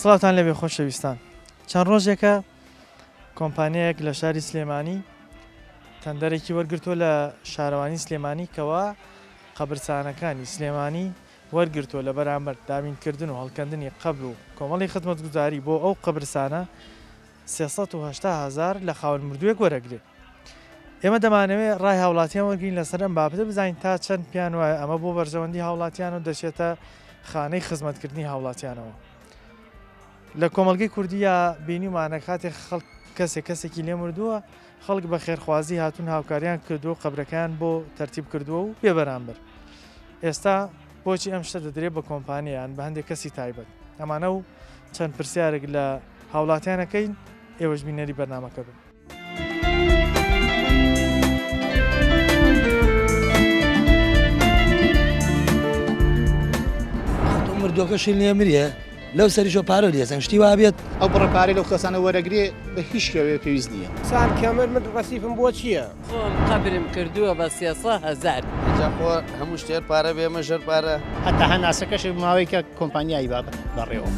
سڵاوتان لێبێ خۆشەویستان چەند ڕۆژێکە کۆمپانیایەک لە شاری سلێمانی تەندەرێکی وەرگرتووە لە شارەوانی سلێمانی کەوا قەبرسانەکانی سلێمانی وەرگرتووە لە بەرامبەر دابینکردن و هەڵکەندنی قەبر و کۆمەڵی خزمەتگوزاری بۆ ئەو قەبرسانە 380 هەزار لە خاوەن مردووێک وەرەگرێ. ئێمە دەمانەوێ ڕای هاوڵاتیان وەرگرین لەسەر ئەم بابەتە بزانین تا چەند پێیان وایە ئەمە بۆ بەرژەوەندی هاوڵاتیان و دەچێتە خانەی خزمەتکردنی هاوڵاتیانەوە. لە کۆمەڵگەی کوردییا بینیومانە کاتێک خەڵک کەسێک کەسێکی لێ مردووە خەڵک بە خێرخوازی هاتوون هاوکاریان کردووە و قەبرەکەیان بۆ تەرتیب کردووە و بێ بەرامبەر. ئێستا بۆچی ئەم شتە دەدرێت بە کۆمپانیا یان بە هەندێک کەسی تایبەت؟ ئەمانە و چەند پرسیارێک لە هاوڵاتیان ئەکەین، ئێوەش بینەری بەرنامەکە بن. مردوەکەشی لێ مریە لەو سەریشەوە پارە لێسەن شتی وا بێت. ئەو بڕە پارەی لەو کەسانە وەرەگرێ بە هیچ شێوەیەک پێویست نییە. سان کەمر من ڕەسیفم بۆ چییە؟ خۆم قەبرم کردووە بە سێسە هەزار. جا خۆ هەموو شتێ هەر پارە بێ ئەمەش هەر پارە. هەتا هەناسەکەشی ماوەی کە کۆمپانیای با بەڕێوە.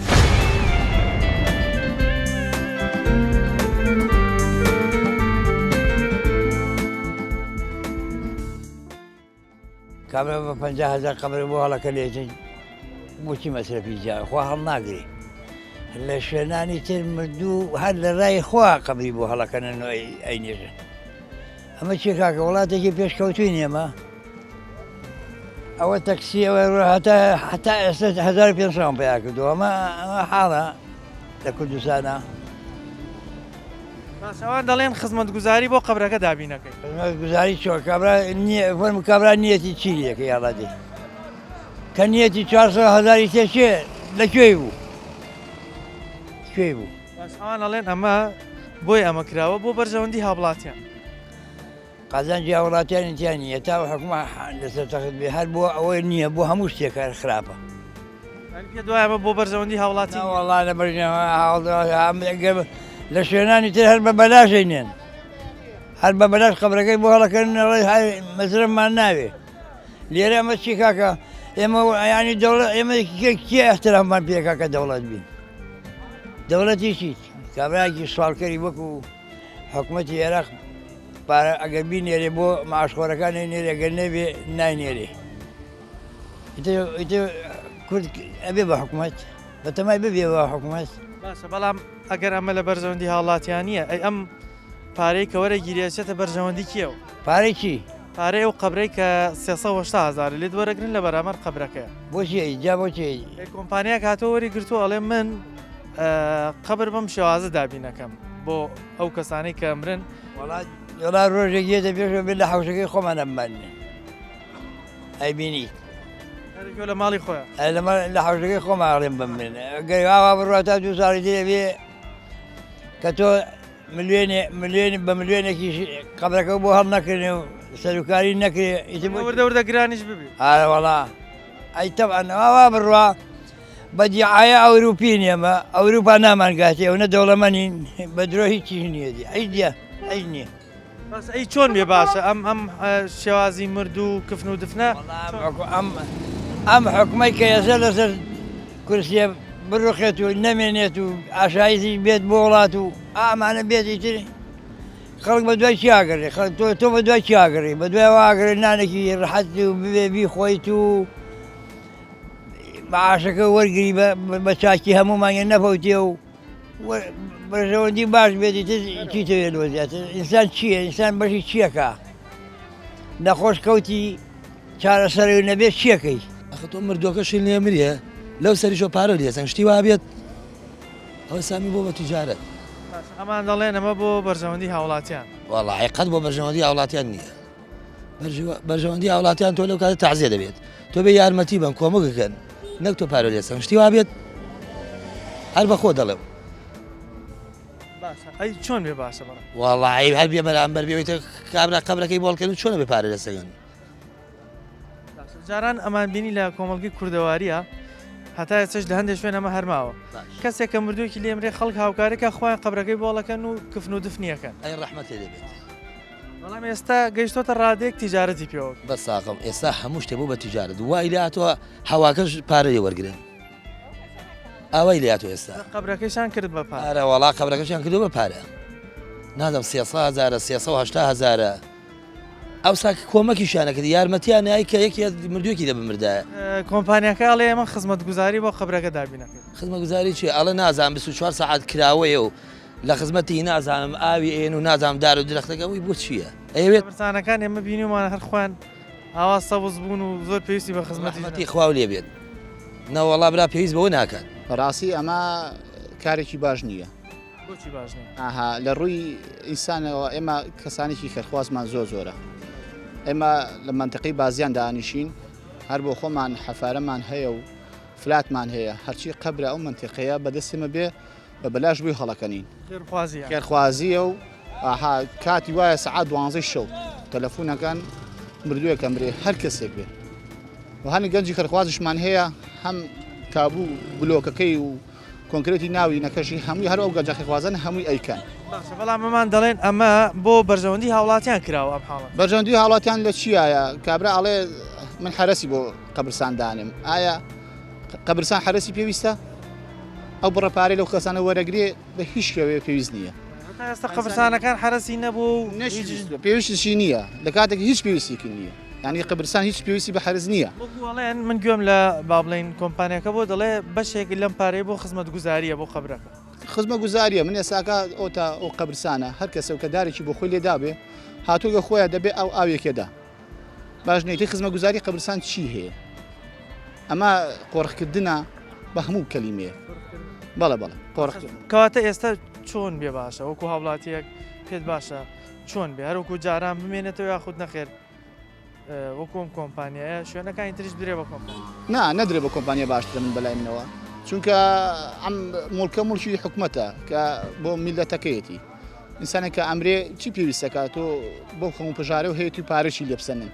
کابرا بە 50 هزار قەبر بۆ هەڵەکە لێژن بۆچی مەسرەفی جا خوا هەڵناگرێ لە شوێنانی تر مردوو هەر لە ڕای خوا قەبری بۆ هەڵەکەنن و ئەی نێژن ئەمە چیە کاکە وڵاتێکی پێشکەوتوین ئێمە ئەوە تەکسی ئەوە هەتا هەتا ئێستا 1500 پیا کردو ئەمە ئەمە حاڵە لە کوردستانە باشەوان دەڵێن خزمەتگوزاری بۆ قەبرەکە دابینەکەی خزمەتگوزاری چۆ کابرا نییە فەرموو کابرا نیەتی چی لەکە یاڵادی کە نیەتی 400 هزاری تێچێ لە کوێی بوو کوێی بوو باش ئەوان ئەڵێن ئەمە بۆی ئەمە کراوە بۆ بەرژەوەندی هاوڵاتیان. قازانجی هاوڵاتیانی تیا نییە تا حکومە لەسەر تەخت بێ هەر بۆ ئەوەی نییە بۆ هەموو شتێک هەر خراپە. یانی پێت وایە ئەمە بۆ بەرژەوەندی هاوڵاتی نییە؟ وەڵا لە بەرژەوەندی لە شوێنانی تر هەر بە بەلاش ئەینێن هەر بە بەلاش قەبرەکەی بۆ هەڵەکەن مەزرەمان ناوێ لێرە ئەمە چی کاکە ئێمە ینی دەوڵەت ئێمە کێ احتراممان پێ کاکە دەوڵەت بین دەوڵەتی چیت کابراایکی سوالکەری وەکو حکوومەتی عێراق پارە ئەگەر بینێرێ بۆ معاشخۆرەکانی نێرێ گەر نەبێ ناینێرێ کورد ئەبێ بە حکوومەت بەتەمای ببێ بە حکوومەت باشە بەڵام ئەگەر ئەمە لە بەرژەوەندی هاوڵاتیان نییە ئەی ئەم پارەی کە وەرەگیرێ ئەچێتە بەرژەوەندی کێوە؟ پارەی چی؟ پارەی ئەو قەبرەی کە 380 هەزار لێت وەرەگرن لە بەرامبەر قەبرەکەیە. بۆچی ئەی جا بۆچی ئەی؟ ئەی کۆمپانیاک هاتووە وەری گرتووە ئەڵێ من قەبر بەم شێوازە دابینەکەم بۆ ئەو کەسانەی کە ئەمرن. وەڵا وەڵا ڕۆژێک یەتە پێشەوە بێت لە حەوشەکەی خۆمان ئەممانێ ئەیبینیت. هەرێکەوە لە ماڵی خۆیان. ئەی لە ماڵ لە حەوشەکەی خۆمان ئەڵێم بمرن گەر ئاوا بڕوا تا دوو ساڵی تر ئەبێ کە تۆ ملیۆنێ ملیۆن بە ملیۆنێکیش قەبرەکە بۆ هەڵ نەکرێ و سەرکاری نەکرێ ئیتر بۆ وردە وردە گرانیش ببی ئارە وەڵا ئەی تەبعەن ئاوا بڕوا بە دیعایە ئەوروپی نیەمە ئەوروپا نامانگاتێ ئەو نە دەوڵەمەنین بە درۆ هیچیش نییە دی هیچ نییە هیچ نییە بەس ئەی چۆن بێ باشە ئەم ئەم شێوازی مرد و کفن و دفنە ئەم ئەم حکومەی کە ئێستا لەسەر کورسیە بڕوخێت و نەمێنێت و ئاشایشی بێت بۆ وڵات و ئامانە بێت ئیتر خەڵک بە دوای چیاگەڕێ خەڵک تۆ تۆ بە دوای چیاگەڕێ بە دوای واگەڕێ نانێکی ڕەحەت و ببێ بیخۆیت و معاشەکە وەرگری بە چاکی هەموو مانگێ نەفەوتێ و بەرژەوەندی باش بێت ئیتر چی تەوێت لۆ زیاتر ئینسان چییە ئینسان بەشی چیەکە نەخۆش کەوتی چارەسەر نەبێت چیەکەی ئەخە تۆ مردوەکەشی لێ مریە لەو سەریشەوە پارە لێسەن شتی وا بێت ئەوە سامی بۆ بە تیجارەت ئەمان دەڵێن ئەمە بۆ بەرژەوەندی هاوڵاتیان وەڵی قەت بۆ بەرژەوەندی هاوڵاتیان نییە بەرژەوەندی هاوڵاتیان تۆ لەو کاتە تەعزیە دەبێت تۆ بێ یارمەتی بن کۆمەکەکەن نەک تۆ پارە لێسەن شتی وا بێت هەر بەخۆ دەڵێم ئەی چۆن بێ باشە بەڕ وەڵی هەر بێ بەرامبەر بێتە کابرا قەبرەکەی بۆڵکەن و چۆنە بێ پارە لەسەگەن جاران ئەمان بینی لە کۆمەڵگەی کوردەواریە هەتا ئێستاش لە هەندێک شوێن ئەمە هەرماوە کەسێک کە مردوویەکی لێمرێ خەڵک هاوکارێکە خۆیان قەبرەکەی بۆڵەکەن و کفن و دفنیەکەن ئەی ڕەحمەتێ لێ بێت بەڵام ئێستا گەیشتۆتە ڕادەیەک تیجارەتی پێوە بەس ساغم ئێستا هەموو شتێ بوو بە تیجارەت وای لێ هاتووە هەواکەش پارە لێ وەرگرن. ئاوای لاتۆ ئێستا قەبرەکەشان کرد بە پارە. ئارە وەڵا قەبرەکەشیان کردو بە پارە نازم 300 هەزارە 380 هەزارە ئەوسا کۆمەکیشیان نەکرد یارمەتیان نای کە یەکێ مردوێکی دەبمردایە. کۆمپانیاکە ئەڵێ ئێمە خزمەتگوزاری بۆ قەبرەکە دابین ئەکەین. خزمەتگوزاری چیە ئەڵێ نازانم 24 سەعات کراوەیە و لە خزمەتی نازانم ئاوی ئێن و نازانم دار و درەختەکە ئەوی بۆ چییە ئەیەوێت. قەبرستانەکان ئێمە بینیومانە هەر خۆیان ئاوا سەوز بوون و زۆر پێویستی بە خزمەتیش ڕەحمەتی خواو لێ بێت نەوەڵا برا پێویست بەوە ناکات. بەڕاستی ئەمە کارێکی باش نییە. بۆچی باش نییە؟ ئاها لە ڕووی ئینسانەوە ئێمە کەسانێکی خێرخوازمان زۆر زۆرە. ئێمە لە مەنتقەی بازیان دانیشین هەر بۆ خۆمان حەفارەمان هەیە و فلاتمان هەیە هەرچی قەبرە ئەو مەنتیقەیە بەدەستی مە بێ بە بەلاش بووی هەڵەکەنین. خێرخوازیە. خێرخوازیە و ئاها کاتی وایە سەعات دوانزەی شەو تەلەفونەکان مردووێکە مرێ هەر کەسێک بێ و هەنی گەنجی خێرخوازیشمان هەیە هەم تابوو بلۆکەکەی و کۆنکرێتی ناوی نەکەشی هەمووی هەر ئەو گەنجە خێرخوازانە هەمووی ئەیکەن. باشە بەڵام ئەمان دەڵێن ئەمە بۆ بەرژەوەندی هاوڵاتیان کراوە ئەم حاڵەتە. بەرژەوەندی هاوڵاتیان لە چیایە؟ کابرا ئەڵێ من حەرەسی بۆ قەبرسان دانێم ئایا قەبرسان حەرەسی پێویستە؟ ئەو بڕە پارەی لەو کەسانە وەرەگرێ بە هیچ شێوەیە پێویست نییە. هەتا ئێستا قەبرسانەکان حەرەسی نەبوو و پێویستیشی نییە لە کاتێک هیچ پێویستێکی نییە یعنی قەبرسان هیچ پێویستی بە حەرز نییە. وەکو ئەڵێن من گوێم لە با بڵێین کۆمپانیاکە بۆ دەڵێ بەشێک لەم پارەی بۆ خزمەتگوزارییە بۆ قەبرەکە. خزمەگوزارییە من ئێستاکە ئەوتا ئەو قەبرسانە هەر کەسێک کە دارێکی بۆ خۆی لێدابێ هاتووە خۆیان دەبێ ئەو ئاوێکێدا باش نیە خزمەگوزاری قەبرسان چی هەیە ئەمە قۆرخکردنە بە هەموو کەلیمەیە بەڵێ بەڵێ قۆرخکردن. کەواتە ئێستا چۆن بێ باشە وەکو هاوڵاتیەک پێت باشە چۆن بێ هەروەکو جاران بمێنێتەوە یاخود نەخێر وەکو ئەم کۆمپانیایە شوێنەکانی تریش بدرێ بە کۆمپانیا؟ نا نەدرێ بە کۆمپانیا باشترە من بەلای منەوە چونکە ئەم موڵکە موڵکی حکومەتە کە بۆ میلەتەکەیەتی ئینسانێک کە ئەمرێ چی پێویستەکە تۆ بۆ خەم و پژارە و هەیەی پارەشی لێ بسەنن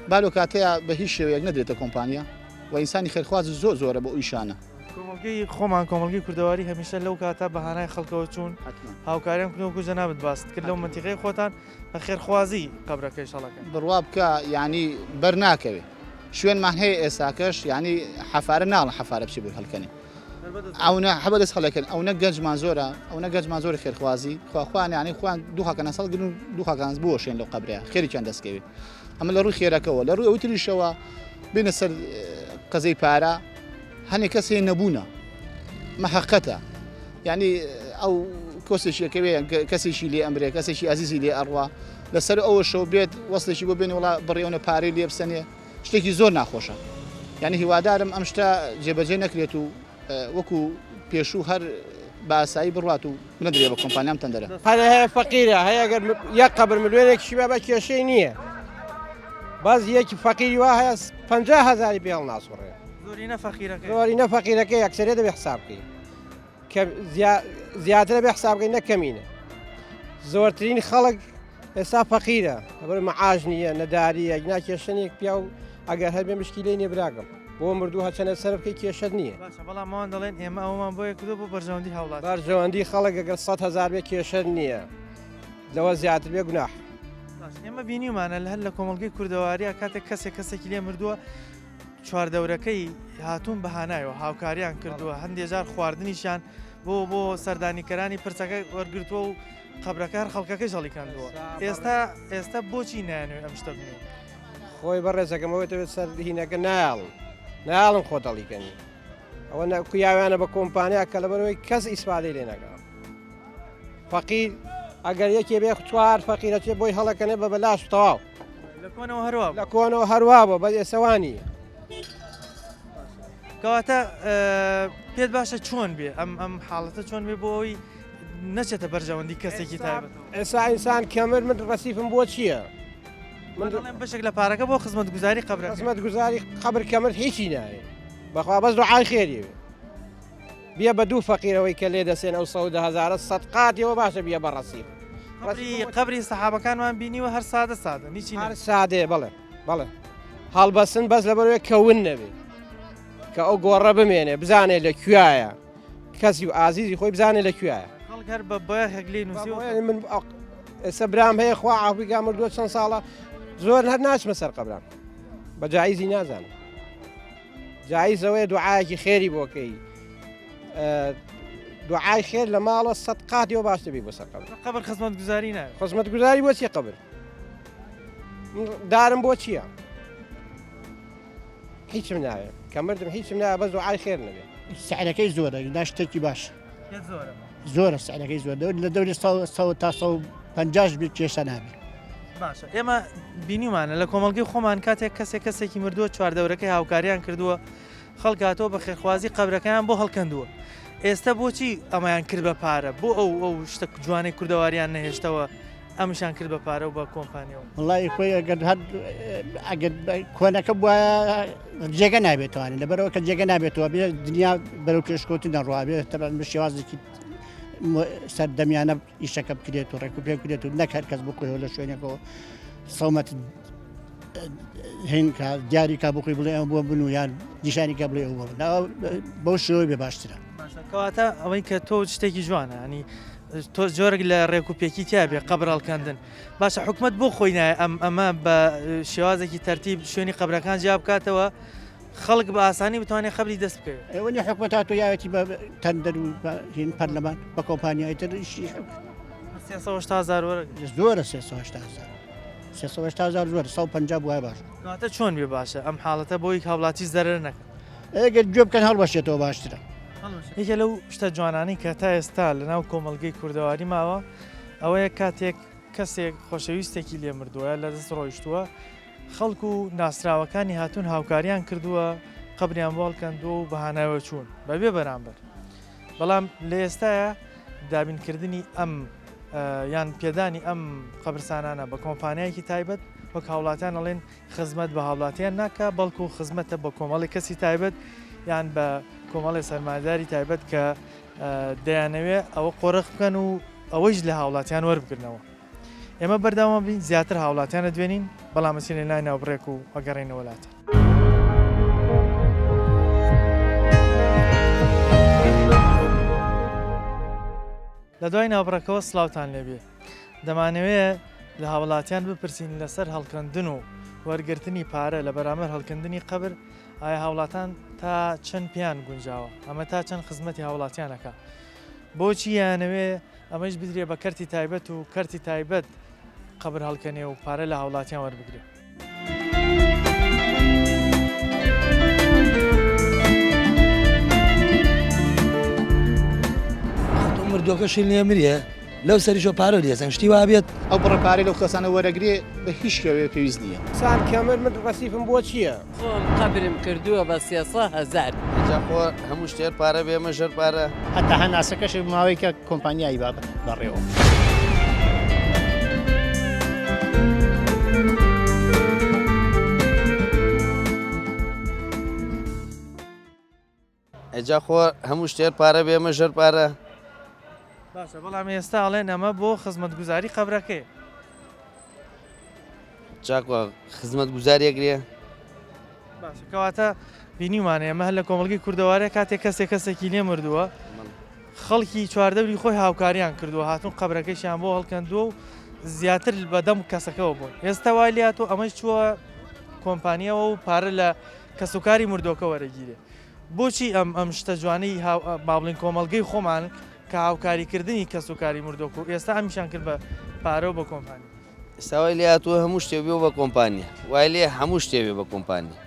با لەو کاتەیە بە هیچ شێوەیەک نەدرێتە کۆمپانیا و ئینسانی خێرخواز زۆر زۆرە بۆ ئیشانە. کۆمەڵگەی خۆمان کۆمەڵگەی کوردەواری هەمیشە لەو کاتە بە هانای خەڵکەوە چوون هاوکاریان کردن وەکو جەنابت باست کرد لەو مەنتیقەی خۆتان بە خێرخوازی قەبرەکەیش هەڵەکەن. بڕوا بکە یانی بەر ناکەوێ شوێنمان هەیە ئێستاکەش یانی حەفارە ناڵن حەفارە بچێ بۆی هەڵکەنێ. ئەونە حەبە دەست هەڵەکەن ئەونە گەنجمان زۆرە ئەونە گەنجمان زۆر خێرخوازی خواخوان یانی خوان دوو خاکەنە سەڵ گرن و دوو خاکانس بوەشێن لەو قەبرەیە خێرێکیان دەستکەوێت ئەمە لە ڕووی خێرەکەوە لە ڕووی ئەوی تریشەوە بێنە سەر قەزەی پارە هەنێک کەس هەیە نەبوونە مەحەقەتە یعنی ئەو کۆسێکیەکەوێ کەسێکی لێ ئەمرێ کەسێکی ئازیزی لێ ئەڕوا لەسەر ئەوە شەو بێت وەستێکی بۆ بێن وڵا بڕیەوە پارەی لێ بسەنێ شتێکی زۆر ناخۆشە یعنی هیوادارم ئەم شتە جێبەجێ نەکرێت و وەکو پێشوو هەر بە ئاسایی بڕات و نەدرێ بە کۆمپانیام تەندەرە. هەر هەیە فەقیرە هەیە گەر یەک قەبر ملیۆنێکیشی بە بە کێشەی نییە بەس یەکی فەقیری وا هەیە 50 هەزاری پێ هەڵناسوڕێ زۆرینە فەقیرەکەی زۆرینە فەقیرەکەی ئەکسەرێ دەبێ حساب بکەی کە زیاترە بێ حساب بکەی نە کەمینە زۆرترین خەڵک ئێستا فەقیرە لەبەر مەعاش نییە نەداریە نا کێشە نییە پیاو ئەگەر هەر بێ مشکیلەی نییە براگەم بۆ مردوو هەچەنە سەر بکەی کێشەت نییە باشە بەڵام ئەوان دەڵێن ئێمە ئەومان بۆیە کردووە بۆ بەرژەوەندی هاوڵاتی بەرژەوەندی خەڵک ئەگەر 100 هەزار بێ کێشەت نییە لەوە زیاتر بێ گوناح باش ئێمە بینیومانە لە هەر لە کۆمەڵگەی کوردەواریە کاتێک کەسێک کەسێکی لێ مردووە چواردەورەکەی هاتوون بە هانایەوە هاوکاریان کردووە هەندێ جار خواردنیشیان بۆ بۆ سەردانیکەرانی پرسەکە وەرگرتووە و قەبرەکە هەر خەڵکەکەیش هەڵیکەندووە ئێستا ئێستا بۆچی نایانەوێت ئەم شتە بنێن؟ خۆی بەڕێزەکەم ئەوەی تەوێت سەر هینەکە نایاڵن نایاڵن خۆت هەڵیکەنی ئەوە کویاویانە بە کۆمپانیا کە لەبەرەوەی کەس ئیسفادەی لێ نەکا فەقیر ئەگەر یەکێ بێ چوار فەقیرەچێ بۆی هەڵەکەنێ بە بەلاش تەواو لە کۆنەوە هەروا لە کۆنەوە هەروا بوو بەس ئێسەوانی کەواتە پێت باشە چۆن بێ ئەم ئەم حاڵەتە چۆن بێ بۆ ئەوی نەچێتە بەرژەوەندی کەسێکی تایبەت ئێسا ئینسان کەمر من ڕەسیفم بۆ چییە؟ من دەڵێم بەشێک لە پارەکە بۆ خزمەتگوزاری قەبر خزمەتگوزاری قەبر کەمر هیچی ناوێ بەخوا بەس دوعای خێری بیە بە دوو فەقیرەوەی کە لێ دەسێن ئەو سەودە هەزارە سەد قاتیەوە باشە بیە بە ڕەسیف قەبری قەبری سەحابەکانمان بینیوە هەر سادە سادە نیچی هەر سادەیە بەڵێ بەڵێ هەڵبەسن بەس لەبەرەوەی کە ون نەبێ کە ئەو گۆڕە بمێنێ بزانێ لە کوایە کەسی و ئازیزی خۆی بزانێ لە کوایە خەڵک هەر بە بۆیاخێک لێی نووسیوە من ئێستا برام هەیە خوا عافوی کا مردووە چەند ساڵە زۆر هەر ناچمە سەر قەبران بە جایزی نازانم جایزەوەیە دوعاەکی خێری بۆکەی. دوعای خێر لە ماڵە سە قاتیەوە باشتر بی بۆ سەر قەبر. قەبر خزمەتگوزاری ناوێت. خزمەتگوزاری بۆ چیە قەبر؟ دارم بۆ چییە؟ هیچم ناوێ کە مردم هیچم ناوێ بەس دوعای خێر نەبێ. سعرەکەی زۆرە نا شتێکی باش زۆرە سعرەکەی زۆر دەور لە دەوری 100 تا 150 بێت کێشە نابێت. باشە ئێمە بینیمانە لە کۆمەڵگەی خۆمان کاتێک کەسێک کەسێکی مردووە چواردەورەکەی هاوکاریان کردووە خەڵک هاتووە بە خێرخوازی قەبرەکەیان بۆ هەڵکەندووە ئێستا بۆچی ئەمەیان کرد بە پارە بۆ ئەو ئەو شتە جوانەی کوردەواریان نەهێشتەوە ئەمشان کرد بە پارە و بە کۆمپانیەوە. وڵی خۆی ئەگەر هەر ئەگەر کۆنەکە بووە جێگە نابێتوانێت لەبەرەوە کە جێگە نابێتەوە بێ دنیا بەرەو پێشکەوتن دەڕوا بێت تەبعەن بە شێوازێکی سەردەمیانە ئیشەکە بکرێت و ڕێک و پێک بکرێت و نەک هەر کەس بخۆیەوە لە شوێنێکەوە سەومەت هین کە دیاری کا بخۆی بڵێ ئەو بۆ بن و یان نیشانی کە بڵێ ئەو بۆ بن بەو شێوەی بێ باشترە. کەواتە ئەوەی کە تۆ شتێکی جوانە ینی تۆ جۆرێک لە ڕێک و پێکی تیا بێ قەبر هەڵکەندن باشە حکومت بۆ خۆی نایە ئەم ئەمە بە شێوازێکی تەرتیب شوێنی قەبرەکان جیا بکاتەوە خەڵک بە ئاسانی بتوانێت خەبری دەست بکەوێت. ئەوە نیە حکومەت هاتووە یاوێتی بە تەندەر و بە هین پەرلەمان بە کۆمپانیای تر ئیشی 380 هەزار وەرەگرن. زۆرە 380 هەزار 380 هەزار زۆرە 150 بوایە باشە. کەواتە چۆن بێ باشە ئەم حاڵەتە بۆی هاوڵاتی زەرەر نەکەن؟ ئەگەر گوێ بکەن هەڵبەشێتەوە باشترە. یەکێ لەو شتە جوانانەی کە تا ئێستا لەناو کۆمەڵگەی کوردەواری ماوە ئەوەیە کاتێک کەسێک خۆشەویستێکی لێ مردووە لە دەست ڕۆیشتووە خەڵک و ناسراوەکانی هاتوون هاوکاریان کردووە، قەبریان بۆ هەڵکەندووە و بە هانایەوە چوون بەبێ بەرامبەر. بەڵام لە ئێستایا دابینکردنی ئەم یان پێدانی ئەم قەبرسانانە بە کۆمپانیایەکی تایبەت وەک هاوڵاتیان ئەڵێن خزمەت بە هاوڵاتیان ناکا بەڵکو خزمەتە بە کۆمەڵی کەسی تایبەت یان بە کۆمەڵی سەرمایەداری تایبەت کە دەیانەوێ ئەوە قۆرخ بکەن و ئەوەیش لە هاوڵاتیان وەربگرنەوە. ئێمە بەردەوام بین زیاتر هاوڵاتیان ئەدوێنین بەڵام ئەچینە لای ناوبڕێک و ئەگەڕێینەوە لاتان. لە دوای ناوبڕەکەوە سڵاوتان لێبێ دەمانەوێ لە هاوڵاتیان بپرسین لەسەر هەڵکەندن و وەرگرتنی پارە لە بەرامبەر هەڵکەندنی قەبر ئایا هاوڵاتان تا چەند پێیان گونجاوە ئەمە تا چەند خزمەتی هاوڵاتیانەکە بۆچی یانەوێ ئەمەیش بدرێ بە کەرتی تایبەت و کەرتی تایبەت قەبر هەڵکەنێ و پارە لە هاوڵاتیان وەربگرێ. تۆ مردوەکەشی لێ مریە لەو سەریشەوە پارە لێسەن شتی وا بێت. ئەو بڕە پارەی لەو کەسانە وەرەگرێ بە هیچ شێوەیەک پێویست نییە. سان کەمر من ڕەسیفم بۆ چییە؟ خۆم قەبرم کردووە بە سێسە هەزار. ئینجا خۆ هەموو شتێ هەر پارە بێ ئەمەش هەر پارە. هەتا هەناسەکەشی ماوەی کە کۆمپانیای با بەڕێوە. ئەجا خۆ هەموو شتێ هەر پارە بێ ئەمەش هەر پارە. باشە بەڵام ئێستا ئەڵێن ئەمە بۆ خزمەتگوزاری قەبرەکەیە. چاکوە خزمەت گوزاریەک لێ. باشە کەواتە بینیمانە ئێمە هەر لە کۆمەڵگەی کوردەوارە کاتێک کەسێک کەسێکی لێ مردووە خەڵکی چواردەوری خۆی هاوکاریان کردووە هاتون قەبرەکەشیان بۆ هەڵکەندووە و زیاتر بەدەم کەسەکەەوە بوون ئێستا وای لاتۆ ئەمەش چووە کۆمپانیەوە و پارە لە کەسوکاری مردۆکە وەرەگیرێ بۆچی ئەم ئەم شتە جوانەی با بڵێین کۆمەڵگەی خۆمان کە هاوکاریکردنی کەسوکاری مردۆک و ئێستا ئەمیشان کرد بە پارە و بە کۆمپانیا. ئێستا وای لێ هاتووە هەموو شتێ بێ بە کۆمپانیا وای لێ هەموو شتێ بێ بە کۆمپانیا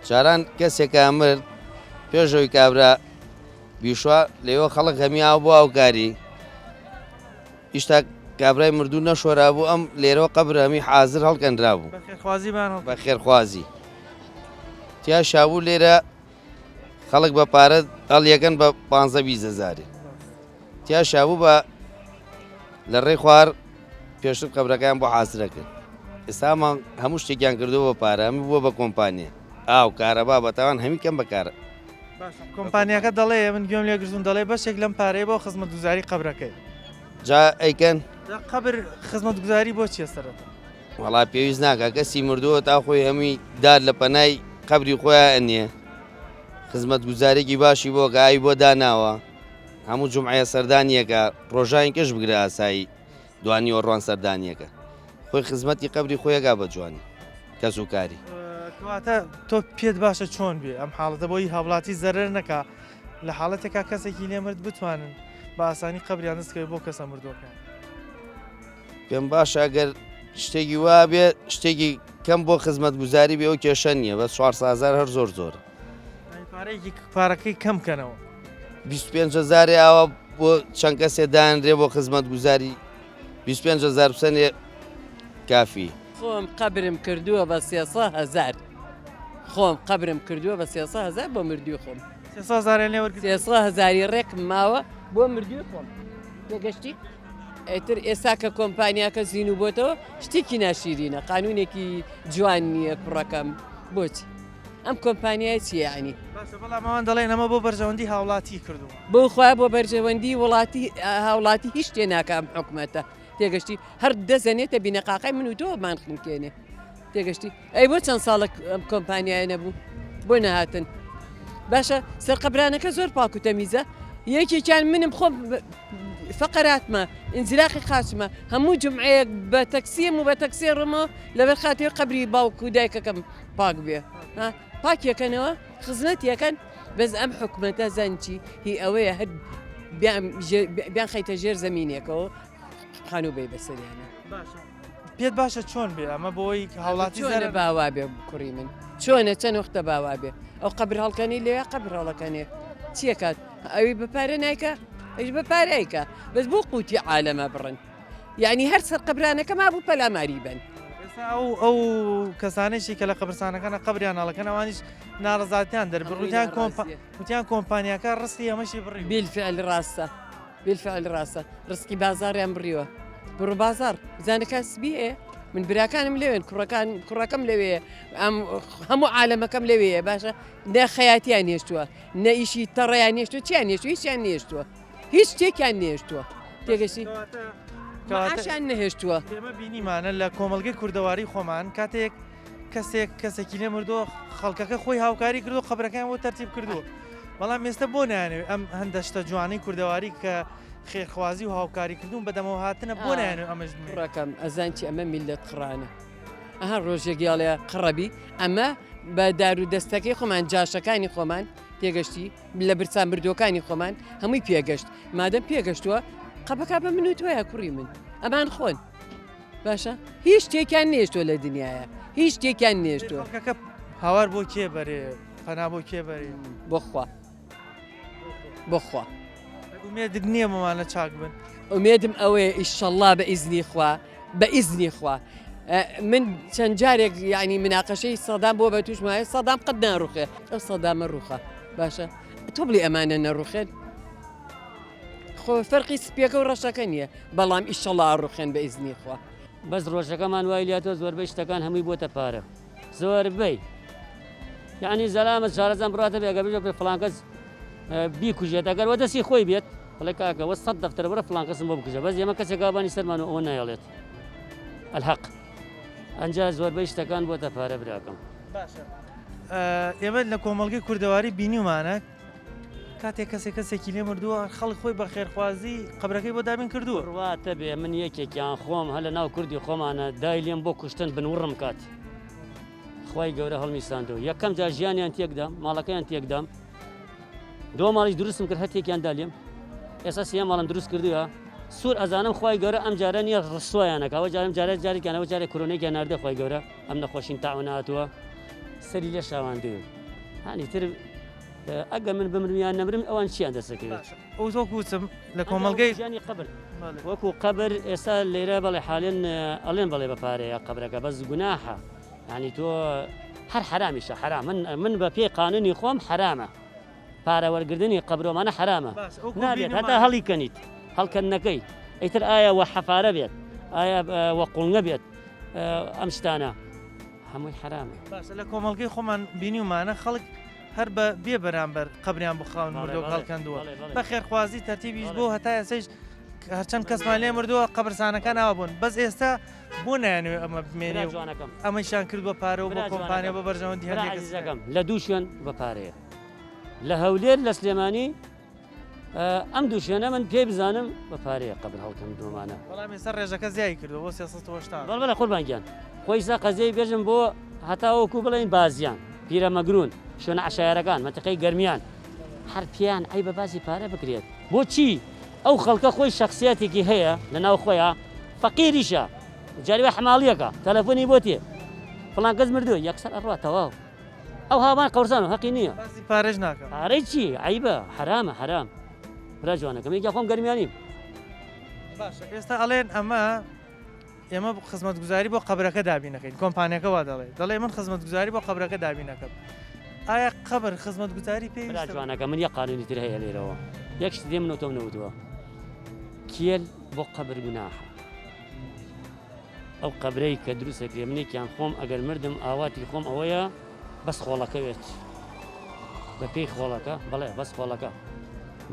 جاران کەسێکە مرد پێشەوەی کابرا بیشوا لێوە خەڵک هەمیاوە بۆ هاوکاری ئیشتا کابرای مردوو نەشۆرابوو ئەم لێرەوە قەبر هەمی حازر هەڵکەنرابوو بە خێرخوازی بان بە خێرخوازی تیا شابوو لێرە خەڵک بە پارە هەڵیەکەن بە 15 20 هەزاری تیا شابوو بە لە ڕێی خوار پێشتر قەبرەکەیان بۆ حازرە کرد ئێستامان هەموو شتێکیان کردووە بە پارە هەموو بووە بە کۆمپانیا ئاو کارەبا بەتاوان هەمی کەم بەکارە کۆمپانیاکە دەڵێ من گوێم لێگرتون دەڵێ بەشێک لەم پارەیە بۆ خزمەتگوزاری قەبرەکەی جا ئەیکەن قەبر خزمەتگوزاری بۆ چیە سەرەتا وەڵا پێویست ناکا کەسی مردووە تا خۆی هەمووی دار لە پەنای قەبری خۆیان ئەنێ خزمەتگوزارێکی باشی بۆ کە ئاوی بۆ داناوە هەموو جومعەیە سەردانیەکە ڕۆژانی کەش بگرە ئاسایی دوانیوەڕوان سەردانیەکە خۆی خزمەتی قەبری خۆیەکا بە جوانی کەس و کاری. کەواتە تۆ پێت باشە چۆن بێ ئەم حاڵەتە بۆی هاوڵاتی زەرەر نەکا؟ لە حاڵەتێکا کەسێکی لێ مرد بتوانن بە ئاسانی قەبریان دەست کەوێت بۆ کەسە مردووەکان. پێم باشە ئەگەر شتێکی وا بێ شتێکی کەم بۆ خزمەتگوزاری بێ ئەو کێشە نییە بەس 400 هەزار هەر زۆر زۆرە. یانی پارەیەکی پارەکەی کەم کەنەوە. 25 هەزارێ ئاوا بۆ چەند کەسێ دانرێ بۆ خزمەتگوزاری 25 هەزار بسەنێ کافی. خۆم قەبرم کردووە بە سێسە هەزار خۆم قەبرم کردووە بە سێسە هەزار بۆ مردووی خۆم. سێسە هەزاریان لێ وەرگرتووە؟ سێسە هەزاری ڕێکم ماوە بۆ مردووی خۆم. تێگەشتی؟ ئیتر ئێستا کە کۆمپانیاکە زینوو بۆتەوە شتێکی ناشیرینە قانونێکی جوان نییە کوڕەکەم بۆچی ئەم کۆمپانیای چیە یعنی باشە بەڵام ئەوان دەڵێن ئەمە بۆ بەرژەوەندی هاوڵاتی کردووە. بۆ خوا بۆ بەرژەوەندی وڵاتی هاوڵاتی هیچ شتێ ناکا ئەم حکومەتە تێگەشتی هەر دەزەنێتە بینەقاقای من و تۆ مان خنکێنێ تێگەشتی ئەی بۆ چەند ساڵە ئەم کۆمپانیایە نەبوو بۆ نەهاتن باشە سەرقەبرانەکە زۆر پاک و تەمیزە یەکێکیان منم خۆم فەقەراتمە ئینزیلاقی قاچمە هەموو جمعەیەک بە تەکسیم و بە تەکسێ ڕمەوە لەبەر خاتری قەبری باوک و دایکەکەم پاک بێ پاکیەکەنەوە خزمەتیەکەن بەس ئەم حکومەتە زانچی هی ئەوەیە هەر بیان خەیتە ژێر زەمینێکەوە خانوو بی بەسەریانە باشە پێت باشە چۆن بێ ئەمە بۆی هاوڵاتی زەرە باوا بێ کوڕی من چۆنە چەند وەختە باوا بێ ئەو قەبر هەڵکەنی لەوێ قەبر هەڵەکەنێ چیەکات ئەوی بە پارە نایکە ئەویش بە پارە ئەیکا بەس بۆ قوتی عالەمە بڕن یعنی هەر سەر قەبرانەکە مابوو پەلاماری بن. ئێستا ئەو ئەو کەسانێکی کە لە قەبرستانەکانە قەبریان هەڵەکەن ئەوانیش ناڕەزاتیان دەربڕ وتیان کۆمپا وتیان کۆمپانیاکە ڕستی ئەمەشی بڕی بالفعل ڕاستە بالفعل ڕاستە ڕسقی بازاڕیان بڕیوە بڕۆ بازاڕ بزانە کاسبی هەیە من براکانم لەوێن کوڕەکان کوڕەکەم لەوێ ئەم هەموو عالەمەکەم لەوێیە باشە نە خەیاتیان هێشتووە نە ئیشی تەڕیان هێشتووە چیان هێشتووە هیچیان نێشتووە هیچ شتێکیان نێشتووە تێگەشتی معاشیان نەهێشتووە. ئێمە بینیمانە لە کۆمەڵگەی کوردەواری خۆمان کاتێک کەسێک کەسێکی لێ مردووە خەڵکەکە خۆی هاوکاری کردو قەبرەکەیان بۆ تەرتیب کردووە بەڵام ئێستا بۆ نایانەوێت ئەم هەندە شتە جوانەی کوردەواری کە خێرخوازی و هاوکاری کردوون بەدەمەوە هاتنە بۆ نایانەوێت ئەمەش بمێنێت؟ کوڕەکەم ئەزان چی ئەمە میللەت قڕانە ئەها ڕۆژێک یاڵێ قڕەبی ئەمە بە دار و دەستەکەی خۆمان جاشەکانی خۆمان تێگەشتی لە برسان مردوەکانی خۆمان هەمووی پێگەشت مادەم پێگەشتووە قەبەکە بە من و تۆیە کوڕی من ئەمان خۆن باشە هیچ شتێکیان نێشتوە لە دنیاە هیچ شتێکیان نێشتوە خەڵکەکە هاوار بۆ کێ بەرێ پەنا بۆ کێ بەرێ بۆخوا بۆخوا ئومێدت نییە بۆمانە چاک بن؟ ئومێدم ئەوەیە ئیشەڵڵا بە ئیزنی خوا بە ئیزنی خوا من چەند جارێک یعنی مناقەشەی سەدام بۆ بە توش مایە سەدام قەت ناڕوخێ ئەو سەدامە ڕوخە باشە تۆ بڵێ ئەمانە نەڕوخێن خۆ فەرقی سپیەکە و ڕەشەکە نییە بەڵام ئیشەڵا ڕوخێن بە ئیزنی خوا. بەس ڕۆژەکەمان وای لاتوە زۆربەی شتەکان هەمووی بۆتە پارە زۆربەی یعنی زەلامە شارەزان بڕاتە بێ ئەگەر بژێ فڵان کەس بیکوژێت ئەگەر وە دەستی خۆی بێت بڵێ کاکە وە سەد دەفتەرە بڕە فڵان کەسم بۆ بکوژە بەس ئێمە کەسێک گابانی سەرمان و ئەوە نایەڵێت الحق ئەنجا زۆربەی شتەکان بۆتە پارە براکەم باشە ئێمە لە کۆمەڵگەی کوردەواری بینیومانە کاتێک کەسێک کەسێکی لێ مردووە خەڵک خۆی بە خێرخوازی قەبرەکەی بۆ دابین کردووە. بڕواتە بێ من یەکێکیان خۆم هەر لە ناو کوردی خۆمانە دای لێم بۆ کوشتن بنوڕم کات خوای گەورە هەڵمیساندەوە یەکەم جار ژیانیان تێکدام ماڵەکەیان تێکدام دو ماڵیش دروستم کرد هەر تێکیان دا لێم ئێستا سێ ماڵم دروست کردووە سوور ئەزانم خوای گەورە ئەم جارە نییە ڕسوایانەکە ئەوە جارم جارە جارێکیان ئەوە جارێک کۆرۆنێکیان ناردە خوای گەورە ئەم نەخۆشین تاعون هاتووە سەری لێ شاواندوون هانی تر ئەگەر من بمرم یان نەمرم ئەوان چیان دەسەکەوێت ئەو وەکو وتم لە کۆمەڵگەی ژیانی قبر وەکو قبر ئێستا لێرە بەڵێ حالێن ئەڵێن بەڵێ بە پارەیە قبرەکە بەس گوناحە ینی تۆ هەر حرامیشە حرام من من بە پێی قانونی خۆم حرامە پارە وەرگردنی قبرۆمانە حرامە نابێت هەتا هەڵی کەنیت هەڵکەندنەکەی ئیتر ئایا وە حەفارە بێت ئایا وە قوڵنگە بێت ئەم شتانە هەمووی حەرامە. باشە لە کۆمەڵگەی خۆمان بینیومانە خەڵک هەر بە بێ بەرامبەر قەبریان بۆ خاوەن مردووەک هەڵکەندووە بە خێرخوازی تەرتیبیش بۆ هەتا ئێستەیش هەرچەند کەسمان لێ مردووە قەبرسانەکان ئاوا بوون بەس ئێستا بۆ نایانەوێ ئەمە بمێنێ و ئەمەیشان کرد بە پارە و بۆ کۆمپانیا بۆ بەرژەوەندی هەندێک کەس. لە دوو شوێن بە پارەیە لە هەولێر لە سلێمانی ئەم دوو شوێنە من پێی بزانم بە پارەیە قەبر هەڵکەم دۆمانە. بەڵام ئێستا ڕێژەکە زیای کردووە بۆ 380. بەڵێ بەڵێ قوربان گیان خۆی ئیستا قەزیەی بێژم بۆ هەتا وەکو بڵێین بازیان پیرەمەگرون شوێنە عەشایەرەکان مەنتیقەی گەرمیان هەر پێیان عەیبە باسی پارە بکرێت بۆچی ئەو خەڵکە خۆی شەخسیاتێکی هەیە لە ناو خۆیا فەقیریشە جاری وای حەماڵیەکە تەلەفۆنی بۆ تێ فڵان کەس مردووە یەکسەر ئەڕوا تەواو ئەو هاوان قەورسان و هەقی نییە باسی پارەش ناکە پارەی چی عیبە حرامە حرام برا جوانەکەم یەکیا خۆم گەرمیانیم باشە ئێستا ئەڵێن ئەمە ئێمە خزمەتگوزاری بۆ قەبرەکە دابین نەکەین کۆمپانیەکە وا دەڵێ دەڵێ من خزمەتگوزاری بۆ قەبرەکە دابین نەکەم ئایا قەبر خزمەتگوزاری برا پێویستە جوانەکە من یەک قانونی تر هەیە لێرەوە یەک شت دێ من و تۆم نەوتووە کێل بۆ قەبر گوناحە ئەو قەبرەی کە دروست ئەکرێ منێکیان خۆم ئەگەر مردم ئاواتی خۆم ئەوەیە بەس خۆڵەکە بێت بە پێی خۆڵەکە بەڵێ بەس خۆڵەکە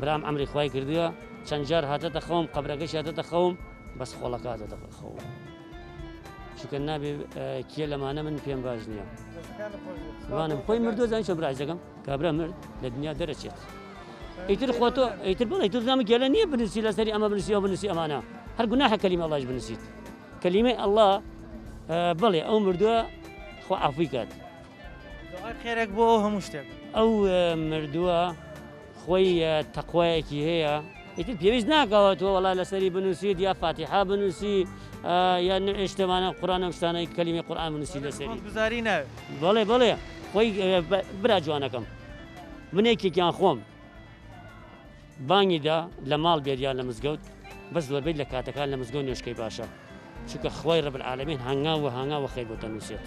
برام ئەمری خوای کردووە چەند جار هاتەتە خەوم قەبرەکەش هاتەتە خەوم بەس خۆڵەکە هاتەتە خەوم چونکە نابێ کێ لەمانە من پێم باش نییە وانم خۆی مردووە زانی چۆن برایزەکەم کابرا مرد لە دنیا دەرەچێت ئیتر خۆ تۆ ئیتر بڵێ تۆ زانم گێلە نییە بنووسی لەسەری ئەمە بنووسی ئەو بنووسی ئەمانە هەر گوناحە کەلیمە ئەڵڵاش بنووسیت کەلیمەی ئەڵڵا بڵێ ئەو مردووە خوا عەفوی کات دوعای خێرێک بۆ ئەو هەموو شتێک ئەو مردووە خۆی تەقوایەکی هەیە ئیتر پێویست ناکەوە تۆ وەڵا لەسەری بنووسیت یا فاتیحا بنووسی یا شتەمانە قورآن ئەم شتانەی کەلیمەی قورآن بنووسی لەسەری گوزاری ناوێت بەڵێ بەڵێ خۆی برا جوانەکەم من یەکێکیان خۆم بانگی دا لە ماڵ بێت یان لە مزگەوت بەس زۆربەی لە کاتەکان لە مزگەوت نوێژکەی باشە چونکە خوای رب العالمین هەنگاو و هەنگاو وە خێر بۆ دەنووسێت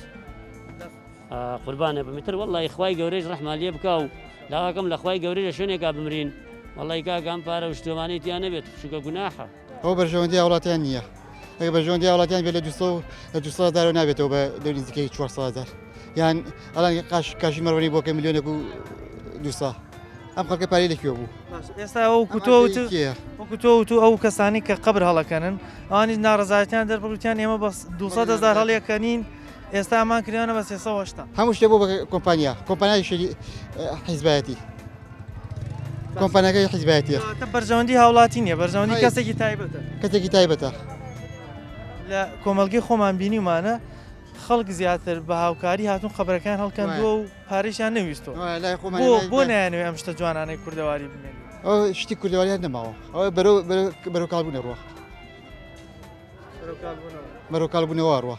قوربانە بمیتر واللهی خوای گەورەش ڕەحمان لێ بکا و داواکەم لە خوای گەورە لە شوێنێکا بمرین واللهی کاکە ئەم پارە و شتۆمانەی تیا نەبێت چونکە گوناحە ئەوە بەرژەوەندی هاوڵاتیان نییە ئەگەر بەرژەوەندی هاوڵاتیان بێت لە 200 لە 200 هەزارەوە نابێتەوە بە لە نزیکەی 400 هەزار یان ئەڵان قاش کاشی مەڕوەنی بۆکە ملیۆنێک و 200 ئەم خەڵکە پارەی لە کوێ بوو ئێستا ئەو کوتۆ وەکو تۆ وتو ئەو کەسانی کە قبر هەڵەکەنن ئەوانیش ناڕەزایەتیان دەربڕوتیان ئێمە بە 200 هەزار هەڵیەکەنین ئێستا ئەمان کردیانە بە 380 هەموو شتێ بۆ بە کۆمپانیا کۆمپانیای حیزبایەتی کۆمپانیاکەی حیزبایەتیە. کەواتە بەرژەوەندی هاوڵاتی نییە بەرژەوەندی کەسێکی تایبەتە. کەسێکی تایبەتە. لە کۆمەڵگەی خۆمان بینیومانە خەڵک زیاتر بە هاوکاری هاتوون قەبرەکان هەڵکەندووە و پارەیشیان نەویستووە. بۆ بۆ نایانەوێ ئەم شتە جوانانەی کوردەواری بمێنێت؟ ئەو شتی کوردەواری هەر نەماوە ئەوە بەرەو بەرەو کاڵبوونە ڕوە. بەرەو کاڵبوونەوە ڕوە.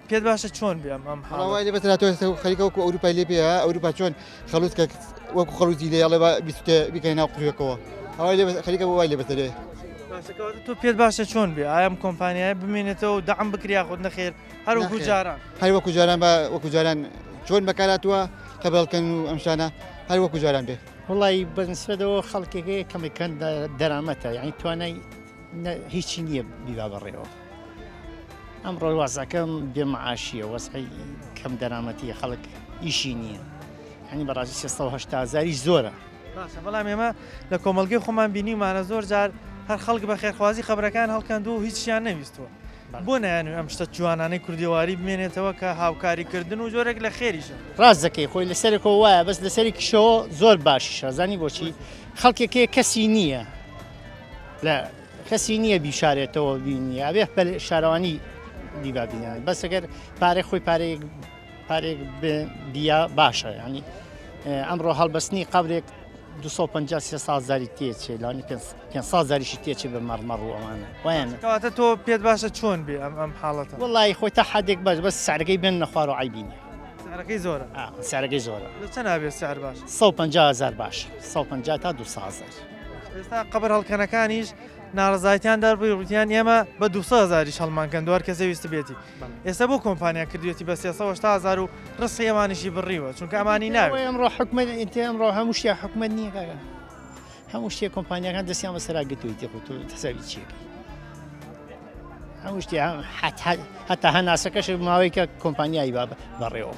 پێت باشە چۆن بێ ئەم ئەم حاڵە؟ وای لێ بەسەر هاتووە ئێستا خەریکە وەکو ئەوروپای لێ بێ ئەوروپا چۆن خەڵوز کە وەکو خەڵوزی لێ ئەڵێ با بیستێ بیکەنە ناو قوڕیەکەوە ئەوای لێ خەریکە بۆ وای لێ بەسەرێ. باشە کەواتە تۆ پێت باشە چۆن بێ ئایا ئەم کۆمپانیایە بمێنێتەوە و دەعم بکرێ یاخود نەخێر هەر وەکو جاران؟ هەر وەکو جاران بە وەکو جاران چۆن بەکارهاتووە قەبەڵکەن و ئەم شتانە هەر وەکو جاران بێ. وەڵی بە نسبەتەوە خەڵکێکەیە کەمێک دەرامەتە یعنی توانای هیچی نییە بیبا بەڕێوە. ئەمڕۆ وەزعەکەم بێ معاشیە وەزعی کەم دەرامەتی خەڵک ئیشی نییە هەنی بەڕاستی 380 هزاری زۆرە باشە بەڵام ئێمە لە کۆمەڵگەی خۆمان بینیمانە زۆر جار هەر خەڵک بە خێرخوازی خەبرەکان هەڵکەندووە و هیچیان نەویستووە بۆ نایانوێ ئەم شتە جوانانەی کوردیواری بمێنێتەوە کە هاوکاریکردن و جۆرێک لە خێریشە ڕاست دەکەی خۆی لەسەرێکەوە وایە بەس لەسەرێکیشەوە زۆر باشیشە زانی بۆچی خەڵکێکەیە کەسی نییە لە کەسی نییە بیشارێتەوە بینی ئەبێ شارەوانی دیبا بینە بەس ئەگەر پارێک خۆی پارێک پارێک بیا باشە ینی ئەمڕۆ هەڵبەستنی قبرێک 250 سازاری تێچێ لانی 500 زاریشی تێچێ بە مەڕمەڕ و ئەوانە وایان کەواتە تۆ پێت باشە چۆن بێ ئەم ئەم حاڵەتە وڵی خۆی تا حدێک باش بەس سعرەکەی بێن نەخوار و عیبینە سعرەکەی زۆرە سعرەکەی زۆرە لە چەند نابێت سعر باش 150 هزار باش 150 تا 200 هزار ئێستا قەبر هەڵکەنەکانیش ناڕەزایەتیان دەربڕی وتیان ئێمە بە 200 هەزاریش هەڵمان کەندووە هەر کەسێ ویستبێتی ئێستا بۆ کۆمپانیا کردوێتی بە 380 هەزار و ڕزقی ئەمانیشی بڕیوە چونکە ئەمانی ناوێت. ئەمڕۆ حکومەت ئینتە ئەمڕۆ هەموو شتێک حکومەت نییە کاکە هەموو شتێک کۆمپانیاکان دەستیان بەسەرا گرتوویتی خۆ تۆ حسابی چیەکەی هەموو شتێ هەتا هەناسەکەش ماوەی کە کۆمپانیای با بەڕێوە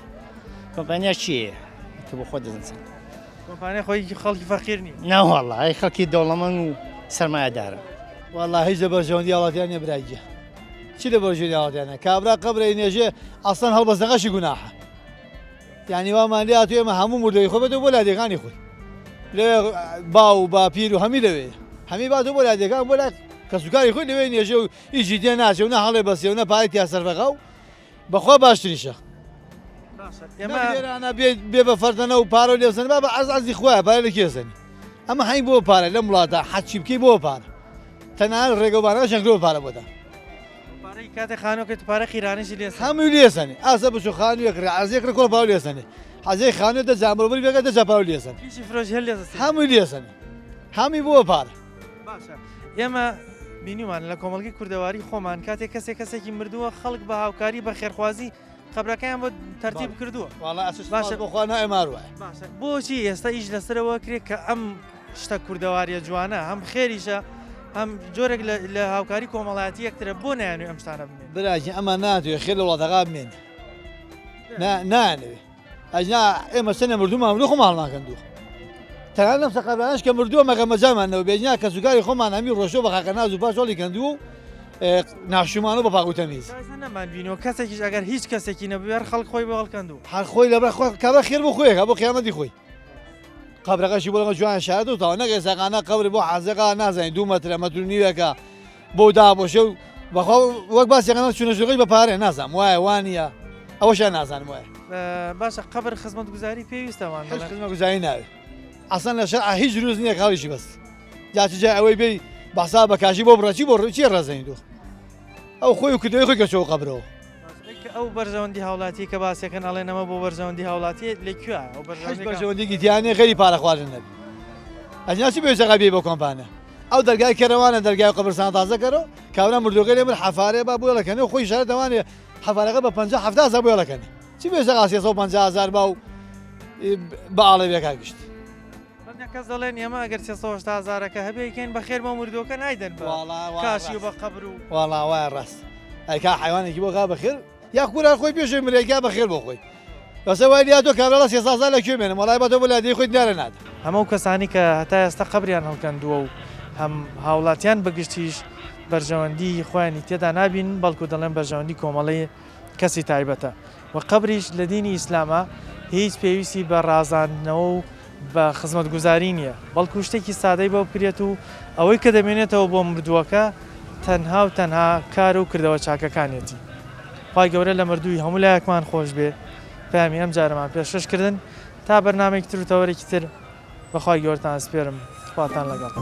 کۆمپانیا چییە تۆ بۆ خۆ دەزانن کۆمپانیا خۆی خەڵکی فەقیر نیە. نەوەڵا هەی خەڵکی دەوڵەمەند و سەرمایەدارن. وەڵا هیچ لە بەرژەوەندی هاوڵاتیان نیە برای گیان چی لە بەرژەوەندی هاوڵاتیانە کابرا قەبرەی نێژێ ئەسڵەن هەڵبەستەکەشی گوناحە یعنی وامان لێ هاتوو ئێمە هەموو مردەی خۆ بێتەوە بۆ لادێکانی خۆی لەوێ باو و باپیر و هەمی لەوێ هەمی باتەوە بۆ لادێکان بۆ لای کەسوکاری خۆی لەوێ نێژێ و هیچی تێ ناچێ و نە هەڵێ بەسێ و نە پارەی تیا سەرفەکا و بەخوا باشتریشە. ئێمە لێرانە بێ بە فەردەنە و پارە لێزن با بە عەرز عەرزی خۆیان پارە لە کێزنی ئەمە هەین بۆ پارە لەم وڵاتە حەچی بکەی بۆ پارە تەنانەت ڕێگەوبانەکەشیان کردووە پارە بۆ دا. پارەی کاتێ خانووەکەی تو پارە قیرانیشی لێ سەنی. هەمووی لێ سەنی. ئاسە بچوو خانوویەک ڕێ عەرزیەک ڕێ کۆڵ پارە لێ سەنی. حەزەی خانووێ دە جا بەرۆبەری بێگە دە جا پارە لێ سەنی. پیشی فرۆشی هەر لێ سەنی. هەمووی لێ سەنی. هەمووی بۆ پارە. باشە ئێمە بینیومان لە کۆمەڵگەی کوردەواری خۆمان کاتێک کەسێک کەسێکی مردووە خەڵک بە هاوکاری بە خێرخوازی قەبرەکەیان بۆ تەرتیب کردووە. واڵا ئەسە باشە بۆ خوا نایە مار وایە. باشە بۆچی ئێستا ئیش لەسەرەوە کرێ کە ئەم شتە کوردەواریە جوانە هەم خێریشە هەم جۆرێک لە هاوکاری کۆمەڵایەتی یەکترە بۆ نایانوێ ئەم شتانە بمێنێ؟ براگیان ئەمان ناتوێ خێر لە وڵاتەکە بمێنێ نا نایانەوێ ئەجنا ئێمە چەنە مردوومان مردوو خۆمان هەڵناکەندووە تەنانەت لەم سەقەرانەش کە مردووە مەگە مەجامان نەبوو بێجنا کەسوکاری خۆمان هەمی ڕۆشتووە بە خاکەناز و پاش هەڵی کەندووە و ناشومانە بە پاک و تەمیز. تا ئێستا نەمان بینیوە کەسێکیش ئەگەر هیچ کەسێکی نەبووێ هەر خەڵک خۆی بۆ هەڵکەندووە. هەر خۆی لەبەر خۆی کابرا خێر بۆ خۆیەکا بۆ قیامەتی خۆی. قەبرەکەشی بۆ لەگەڵ جوان شاردۆتەوە نەک ئێستا قەبری بۆ حازەکە نازانین دوو مەترە مەتر و نیوێکە بۆ دابۆشێ و بەخوا وەک باسی قەناڵ چونە ژوورەکەی بە پارەیە نازانم وایە وانییە ئەوەشیان نازانم وایە. باشە قەبر خزمەتگوزاری پێویستە وان هیچ خزمەتگوزاری ناوێ ئەسڵەن لە شەرعا هیچ دروست نییە کە هەڵیشی بەست جا چ جای ئەوەی بێی بە حساب بە کاشی بۆ بڕە چی بۆ چی ڕێزەنی تۆ ئەو خۆی و کردەوەی خۆی کە چۆ قەبرەوە. کە ئەو بەرژەوەندی هاوڵاتی کە باسەکەن ئەڵێن ئەمە بۆ بەرژەوەندی هاوڵاتی لە کوێ ئەو بەرژەوەندێکی تیانێ غەری پارە خواردن نەبی ئەجنا چی بێژەقا بێ بۆ کۆمپانیا ئەو دەرگای کەرەوانە دەرگای قەبرستان تازە کەرەوە کابرا مردوەکەی لێ مرد حەفارێ با بۆیڵەکەنێ خۆی شارە دەوانێ حەفارەکە بە 50 70 هەزار بۆیڵەکەنێ چی بێژەقا 350 هەزار با و بە ئاڵێ بێکا گشت هەندێک کەس دەڵێن ئێمە ئەگەر 380 هەزارەکە هەبێ یکەین بەخێر بۆ مردووەکە نایدەن بە کاشی و بە قەبر و واڵا وایە ڕاست ئەیکا حیوانێکی بۆ کا بەخێر یا کورا خۆی پێشێ مرێکا بەخێر بۆ خۆی بەسە وای لیا تۆ کابرا سێ سازا لە کوێ بێنم وەڵای بە تۆ بۆ لادێی خۆی دیارە نادا. هەموو کەسانی کە هەتا ئێستا قەبریان هەڵکەندووە و هەم هاوڵاتیان بە گشتیش بەرژەوەندی خۆیانی تێدا نابینن بەڵکو دەڵێن بەرژەوەندی کۆمەڵی کەسی تایبەتە و قەبریش لە دینی ئیسلاما هیچ پێویستی بە ڕازاندنەوە و بە خزمەتگوزاری نییە بەڵکو شتێکی سادەی بۆ بکرێت و ئەوەی کە دەمێنێتەوە بۆ مردووەکە تەنها و تەنها کار و کردەوە چاکەکانیەتی. خوای گەورە لە مردووی هەموو لایەکمان خۆش بێ پەیامی ئەم جارەمان پێشکەش کردن تا بەرنامەیەکی تر و تەوەرێکی تر بە خوای گەورەتان ئەسپێرم خواتان لەگەڵ.